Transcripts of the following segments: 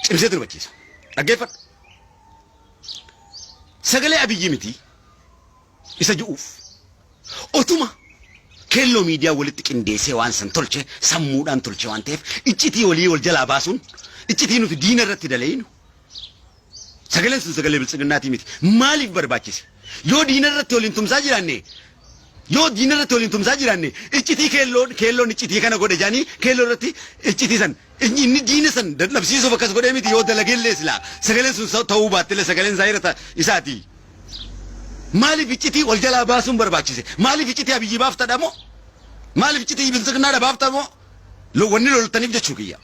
Cimseetu hubachiisa. Dhaggeeffadhu. Sagalee Abiyyi miti isa ju'uuf otuma keelloo miidiyaa walitti qindeessee waan san tolche, sammuudhaan tolche waan ta'eef, iccitii walii wal jalaa baasuun, iccitii nuti diina irratti daleeynu, sagaleen sun sagalee biltsiginnaatii miti. Maaliif barbaachise? Yoo diina irratti waliin tumsaa jiraanne, yoo diina irratti waliin tumsaa jiraanne, iccitii keelloon iccitii kana godhe jaanii keelloo irratti iccitii san inni diina san dadhabsiisuuf akkas godhee miti. Yoo dalageellee silaa sagaleen sun ta'uu baattillee sagaleen zaahira isaati. Maaliif iccitii wal jalaa baasuun barbaachise? Maaliif iccitii Abiyyi baaftadha moo? Maaliif iccitii biltsiginnaadha baafta moo? Wanni loltaniif jechuu kiyya.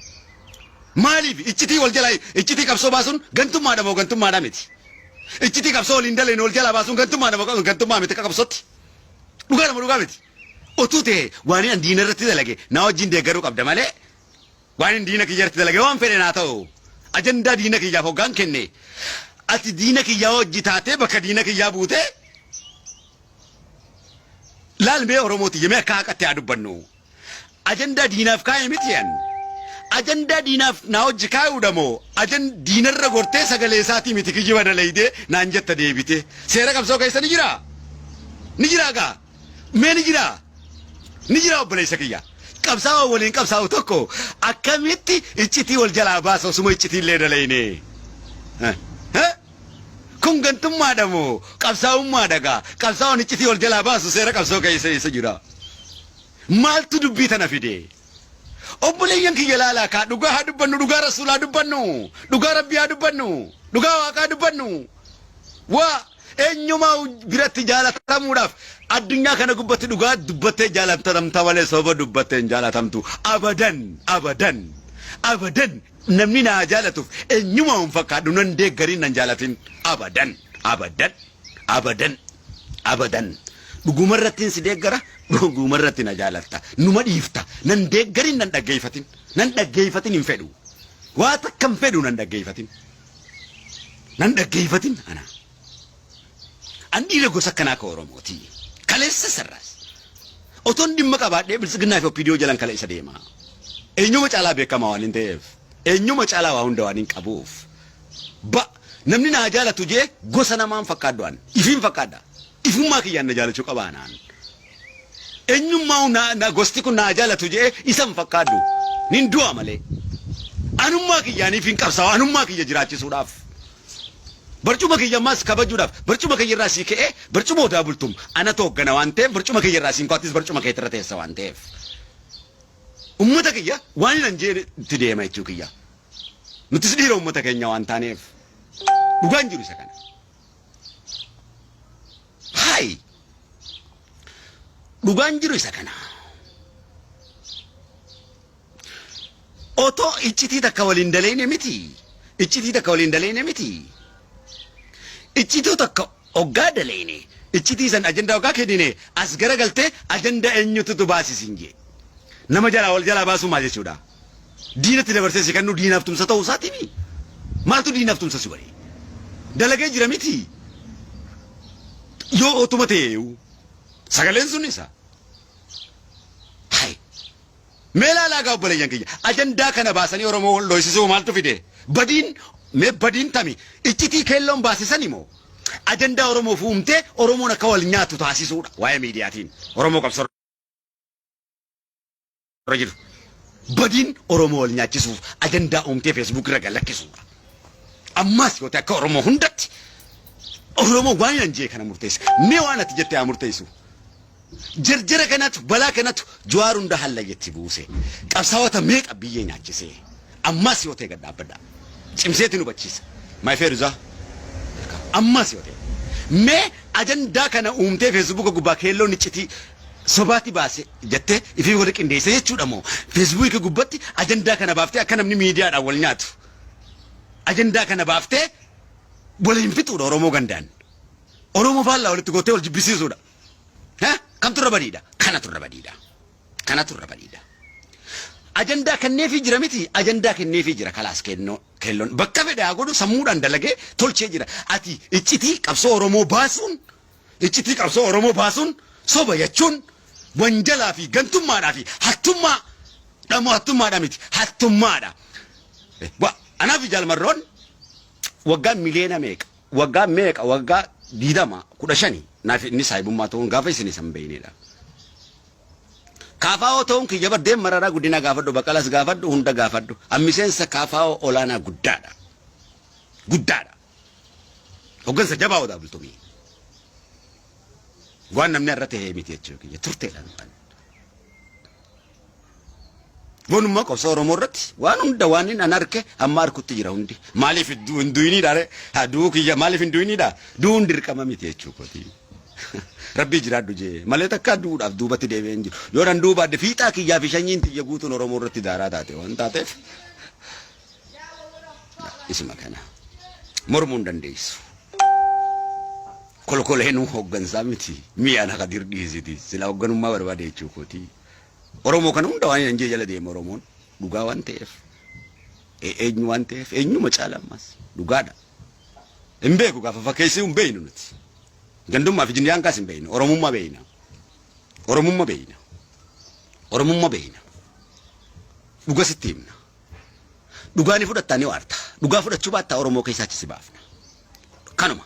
Maaliif iccitii wal jalaa, iccitii qabsoo baasuun gantummaadha moo gantummaadha miti? Iccitii qabsoo waliin daleen wal jalaa baasuun gantummaadha moo gantummaa miti akka qabsootti? Dhugaadha moo dhugaa miti? Otuu ta'e waan an diina irratti dalage na wajjin deeggaruu qabda malee, waan hin diina kiyya irratti dalage waan fedhe naa ta'u. Ajandaa diina kiyyaaf hoggaan kenne, ati diina kiyyaa wajji taatee bakka diina kiyyaa buutee laal. Mee Oromooti yemee akka haqatti haa dubbannu. Ajandaa diinaaf kaa'e miti an. Ajandaa diinaaf naa wajji kaa'uudha moo ajan diinarra gortee sagalee isaatii miti kijiba dalaydee naan jetta deebite? Seera qabsoo keessa ni jiraa? Ni jiraa gaa? Mee ni jiraa? Ni jiraa, obboleessa kiyya? Qabsaa'oo waliin qabsaa'u tokko akkamitti iccitii wal jalaa baasa osuma iccitii illee dalayne? Kun gantummaadha moo qabsaa'ummaadha gaa? Qabsaa'oon iccitii wal jalaa baasu seera qabsoo keessa eessa jira? Maaltu dubbii tana fide? Obboleeyyan kiyya, laalaa kaa, dhugaa haa dubbannu, dhugaa rasuulaa dubbannu, dhugaa rabbii haa dubbannu, dhugaa waaqaa dubbannu. Waa eenyumaa biratti jaalatamuudhaaf addunyaa kana gubbatti dhugaa dubbattee jaalatamta malee soba dubbattee hin jaalatamtu. Abadan, abadan, abadan, namni naa jaalatuuf eenyumaa hin fakkaadhu, nan deeggariin nan jaalatin. Abadan, abadan, abadan, abadan. Dhugumarrattiin si deeggara, dhugumarratti na jaalatta, numa dhiifta. Nan deeggarin, nan dhaggeeffatin, nan dhaggeeffatin, hin fedhu, waa takka hin fedhu, nan dhaggeeffatin, nan dhaggeeffatin. Ana an dhiira gosa akkanaa ka Oromooti. Kaleessa sarraas otoon dhimma qabaadhee biltsiginnaa fi OPDO jalan kala isa deema. Eenyuma caalaa beekamaa waan hin ta'eef, eenyuma caalaa waa hunda waan hin qabuuf, ba namni naa jaalatu jee gosa namaan fakkaadhu. An ifiin fakkaadha, ifummaa kiyyaan na jaalachuu qabaa. Naan eenyummaa na gosti kun naa jaalatu jee isan fakkaadhu, nin du'a malee. Anummaa kiyyaaniif hin qabsaa'u, anummaa kiyya jiraachisuudhaaf, barcuma kiyya ammaas kabajuudhaaf. Barcuma kiyya irraa sii ka'ee barcuma odaa bultum ana tooggana waan ta'eef, barcuma kiyya irraa siin koattis barcuma keetirra teessa waan ta'eef, ummata kiyya waan hin jeetti deema jechuu kiyya. Nutis dhiira ummata keenya waan taaneef, dhugaan jiru isa kana. Hayi, dhugaan jiru isa kana. Otoo iccitii takka waliin daleyne miti, iccitii takka waliin daleyne miti. Iccitii takka hoggaa daleyne, iccitii san ajandaa hoggaa kennine, as garagaltee ajandaa eenyututu baasisin jee nama jalaa wal jalaa baasuu maal jechuudha? Diinatti dabarsee si kennu, diinaaf tumsa ta'uu isaatiimi. Maaltu diinaaf tumsa si godhe? Dalagee jira miti? Yoo otuma ta'e sagaleen sun isa. Hai, mee laalaa gaa, obboleeyyan kiyya, ajandaa kana baasanii Oromoo wal dhoysisuu maaltu fide? Badiin mee badiin tami? Iccitii keelloon baasisan moo ajandaa Oromoo fuumtee Oromoon akka wal nyaatu taasisuudha? Waa'ee miidiyaatiin Oromoo qabsoo irra jiru. Badiin Oromoo wal nyaachisuuf ajandaa uumtee Facebook irra galakkisuudha. Ammaas yoo ta'e akka Oromoo hundatti Oromoo waan hin jee kana murteessa. Mee waan ati jette haa murteessu. Jarjara kanatu, balaa kanatu Jawaar hunda hallayyatti buuse. Qabsaa'ota meeqa biyyee nyaachise? Ammaas yoo ta'e gad dhaabbadha. Cimseetiin hubachiisa. My feeruzaa. Ammaas yoo ta'e. Mee ajandaa kana uumtee Facebooka gubbaa keelloon iccitii sobaati baase jettee ifii wal qindeesse jechuudha moo, Facebooka gubbatti ajandaa kana baaftee akka namni miidiyaadhaan wal nyaatu, ajandaa kana baaftee waliin fixuudha, Oromoo gandaan Oromoo faallaa walitti gootee wal jibbisiisuudha? Kamtu irra badiidha? Kanatu irra badiidha. Kanatu irra badiidha. Ajandaa kenneefii jira miti? Ajandaa kenneefii jira. Kalaas, keelloon bakka fedhe haa godhu, sammuudhaan dalagee tolchee jira. Ati iccitii qabsoo Oromoo baasuun, iccitii qabsoo Oromoo baasuun soba jechuun wanjalaa fi gantummaadhaa fi hattummaa dhamoo, hattummaadha miti, hattummaadha. Anaaf Jaal Marroon waggaa miliyoona meeqa, waggaa meeqa, waggaa 20 15 naaf inni saahibummaa ta'uun gaafa isin isan beeynedha. Kaafaa'oo ta'uun kiyya bar deem Mararaa Guddinaa gaafadhu, Baqqalaas gaafadhu, hunda gaafadhu. An miseensa Kaafaa'oo olaanaa guddaadha. Guddaadha. Hoggansa jabaa Odaa Bultumii. Waan namni irra ta'ee miti jechuu kiyya turteedha. Waanuma qabsoo Oromoo irratti waan hunda waan inni an arke amma arkutti jira hundi. Maaliif hin du'iniidha ree? Haa du'uu kiyya maaliif hin du'iniidha? Du'uun dirqama miti jechuu kooti. Rabbii jiraadhu jee malee takka du'uudhaaf duubatti deebi'ee hin jiru. Yoo nan du'uu baadhe fiixaa kiyyaa fi shanyiin tiyya guutuun Oromoo irratti daaraa taate waan taateef isuma kana mormuu hin dandeessu. Kolkoleenuu hooggansaa miti. Mi'aan Kadir dhiisiti. Sila hoogganummaa barbaade jechuu kooti. Oromoo kana hunda waan hin jee jala deema Oromoon dhugaa waan ta'eef, eenyu waan ta'eef, eenyuma caala ammas dhugaadha. Hin beeku gaafa fakkeessii hin beeknu nuti. Gandummaa fi jinniyaan kaas hin beeknu. Oromummaa beekna. Oromummaa beekna. Oromummaa beekna. Dhuga sitti himna. Dhugaa ni fudhattaa ni waarta. Dhugaa fudhachuu baattaa Oromoo keessaa achi si baafna. Kanuma.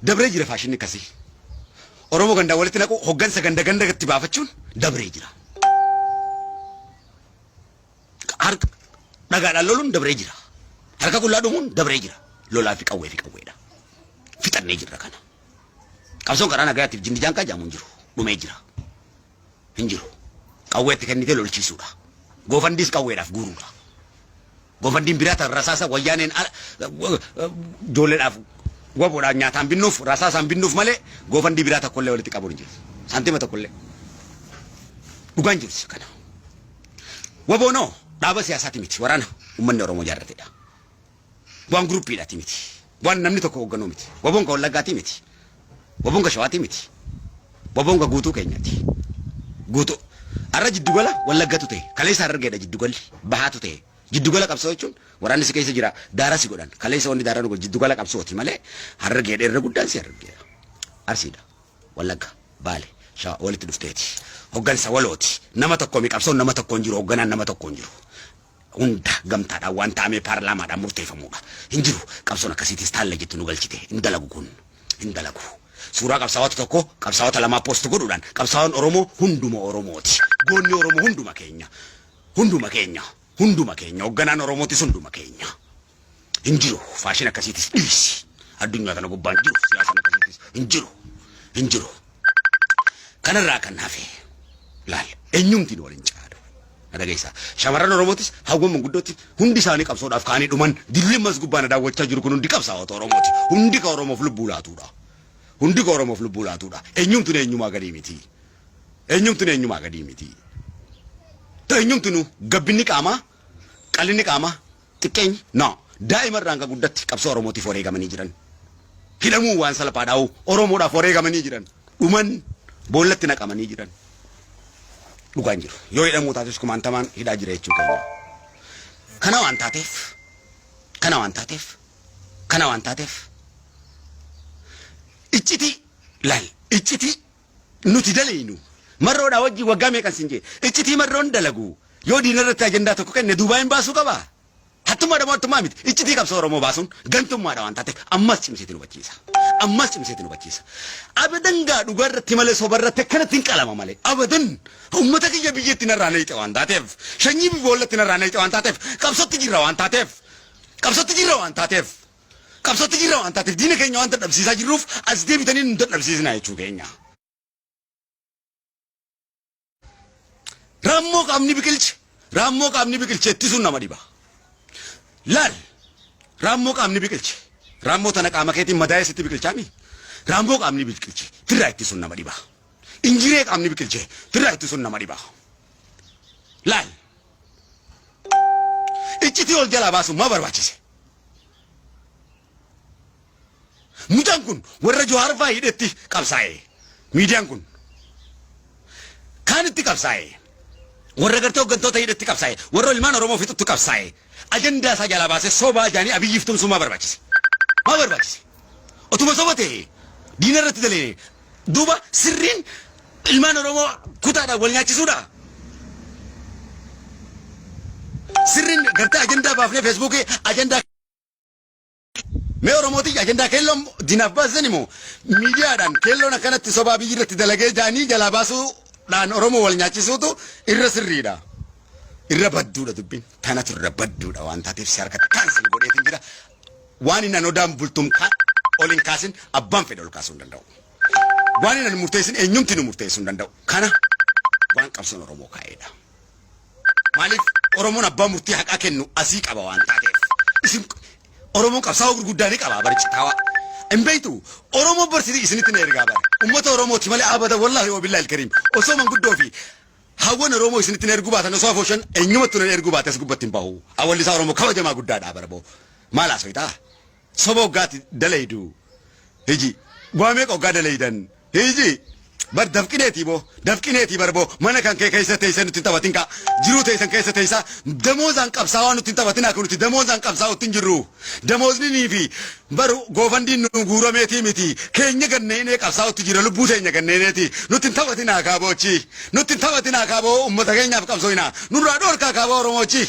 Dabree jira faashinni akkasii. Oromoo gandaan walitti naquu, hoggansa ganda gandatti baafachuun dabree jira. Harka dhagaadhaan loluun dabree jira. Harka qullaa dhumuun dabree jira. Lolaa fi qawwee fi qawweedha. Fixannee jirra kana. Qabsoon karaa nagayaatiif jindi jaanqaa jaamu hin jiru. Dhumee jira. Hin jiru. Qawweetti kennitee lolchiisuudha. Goofandiis qawweedhaaf guuruudha. Goofandiin biraa tan rasaasa wayyaaneen ijoolleedhaaf waboodhaan nyaataan binnuuf, rasaasaan binnuuf malee goofandii biraa tokkollee walitti qabuun hin jiru. Saantima tokkollee. Dhugaan jirus kana. Waboonoo dhaaba siyaasaati miti, waraana uummanni Oromoo jaarratedha. Waan guruppiidhaati miti. Waan namni tokko hoogganuu miti. Waboon ka Wallaggaatii miti. Waboon ka Shawaatii miti. Waboon ka guutuu keenyaati. Guutuu. Har'a jiddugala Wallaggatu ta'e. Kaleessa Harargeedha jiddugalli. Bahaatu ta'e. Jiddugala qabsoo jechuun waraanni si keessa jira. Daara si godhan. Kaleessa wanni daaraa nu godhan jiddugala qabsooti malee Harargeedha irra guddaan si Harargeedha. Arsiidha. Wallagga. Baale. Shawaa walitti dhufteeti. Hoggansa walooti. Nama tokko mi qabsoon nama tokko hin jiru. Hogganaan nama tokko hin jiru. Hunda gamtaadhaan waan ta'amee paarlaamaadhaan murteeffamuudha. Hin jiru. Qabsoon akkasiitis taalla jettu nu galchite. Hin dalagu kun. Hin dalagu. Suuraa qabsaa'ota tokko, qabsaa'ota lamaa post godhuudhaan qabsaa'oon Oromoo hunduma Oromooti. Goonni Oromoo hunduma keenya. Hunduma keenya. Hunduma keenya. Hogganaan Oromootis hunduma keenya. Hin jiru. Faashin akkasiitis dhiisi. Addunyaa kana gubbaan jiru. Siyaasaan akkasiitis hin jiru. Hin jiru. Kanarraa kan hafe laal eenyumtiin wal hin caalu. Na dhageessaa. Shamarran Oromootis hawwan manguddootti hundi isaanii qabsoodhaaf ka'anii dhuman dilli ammas gubbaa na daawwachaa jiru kun hundi qabsaa'ota Oromooti. Hundi ka Oromoof lubbuu laatuudha. Hundi ka Oromoof lubbuu laatuudha. Eenyumtuun eenyumaa gadii miti. Eenyumtuun eenyumaa gadii miti. Eenyumtuun gabbinni qaamaa, qallinni qaamaa, xiqqeenyi no daa'ima irraa hanga guddatti qabsoo Oromootiif wareegamanii jiran. Hidhamuun waan salphaadhaa Oromoodhaaf wareegamanii jiran. Dhuman boollatti naqamanii jiran. Dhugaan jiru. Yoo hidhamuu taates kumaantamaan hidhaa jira jechuu keenya. Kana waan taateef, kana waan taateef, kana waan taateef, iccitii laal, iccitii nuti daleeynu Marroodhaa wajjin waggaa meeqan sin jee, iccitii Marroon dalagu yoo diina irratti ajandaa tokko kenne duubaa hin baasuu qabaa? Hattummaadha moo hattummaa miti? Iccitii qabsoo Oromoo baasuun gantummaadha waan taateef ammas cimseetiin hubachiisa. Ammas cimseetiin hubachiisa. Abadan gaa dhugaa irratti malee soba irratti akkanatti hin qalama malee. Abadan ummata kiyya biyyatti narraa nayxe waan taateef, shanyii boollatti narraa nayxe waan taateef, qabsootti jirra waan taateef, qabsootti jirra waan taateef, qabsootti jirra waan taateef, diina keenya waan dadhabsiisaa jirruuf as deebitanii nu dadhabsiisnaa jechuu keenya. Raammoo qaamni biqilche, raammoo qaamni biqilche ittisuun nama dhiba. Laal, raammoo qaamni biqilche, raammoo tana qaama keetiin madaa'ee sitti biqilchaami. Raammoo qaamni biqilche tirraa ittisuun nama dhiba. Injiree qaamni biqilche tirraa ittisuun nama dhiba. Laal, iccitii ol jalaa baasuun maa barbaachise? Mucaan kun warra Jawaar fa'aa hidhetti qabsaa'e. Miidiyaan kun kaanitti qabsaa'e. Warra gartee hooggantoota hidhetti qabsaa'e. Warra ilmaan Oromoo fixutti qabsaa'e. Ajandaa isaa jalaa baasee sobaa jaanii Abiyyiif tumsuu maa barbaachise? Maa barbaachise? Otuma soba ta'e diina irratti daleene duuba sirriin ilmaan Oromoo kutaadhaan wal nyaachisuudha. Sirriin gartee ajandaa baafnee Feesbuukii ajandaa mee Oromootii ajandaa keelloon diinaaf baasisan immoo miidiyaadhaan keelloon akkanatti sobaa biyyi irratti dalagee jaanii jalaa baasuudhaan Oromoo wal nyaachisuutu irra sirriidha. Irra badduudha dubbiin. Tanatu irra badduudha waan taateef si harkatti cancel godheetiin jira. Waan inni odaan bultum ol hin kaasin abbaan fedhe ol kaasuu hin danda'u. Waan inni murteessin eenyumti nu murteessuu hin danda'u. Kana waan qabsoon Oromoo kaa'eedha. Maaliif Oromoon abbaa murtii haqaa kennu asii qaba waan taateef. Isin Oromoon qabsaa'oo gurguddaa ni qaba baricitaawaa. Hin beektu Oromoo barsiisii isinitti na ergaa bare. Uummata Oromooti malee abada wallaahi wa billaahi alkariim. Osoo manguddoo fi hawwan Oromoo isinitti na erguu baatan osoo afooshan eenyumattu na erguu baate as gubbatti hin bahu. Awwallisaa Oromoo kabajamaa guddaadha baraboo. Maal haasoitaa? Soba hoggaatti dalaydu. Hiji. Waa meeqa hoggaa dalaydan? Hiji. Bar dafqineetii boo dafqineetii bar boo mana kan kee keessa teessa nutti hin taphatin kaa jiruu teessan keessa teessa damoozaan qabsaawaa nutti hin taphatin akka nuti damoozaan qabsaa'utti hin jirru damoozninii fi bar goofandiin nu guurameetii miti keenya ganneenee qabsaa'utti jira lubbuu teenya ganneeneeti nutti hin taphatin haa boochi nutti hin taphatin haa boo ummata keenyaaf qabsooyna nurraa dhorkaa kaaboo Oromoochi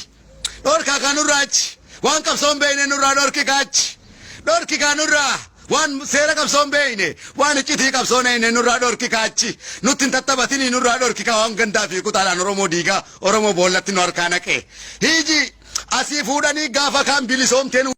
dhorkaa kaa nurraa achi waan qabsoon beeyne nurraa dhorki kaachi dhorki kaa nurraa waan seera qabsoon beeyne waan iccitii qabsoon eyne nurraa dhorki kaachi nutti hin tattaphatini nurraa dhorki kaa waan gandaa fi kutaadhaan Oromoo diigaa Oromoo boollatti nu harkaa naqe hiiji asii fuudhanii gaafa kaan bilisoomteen.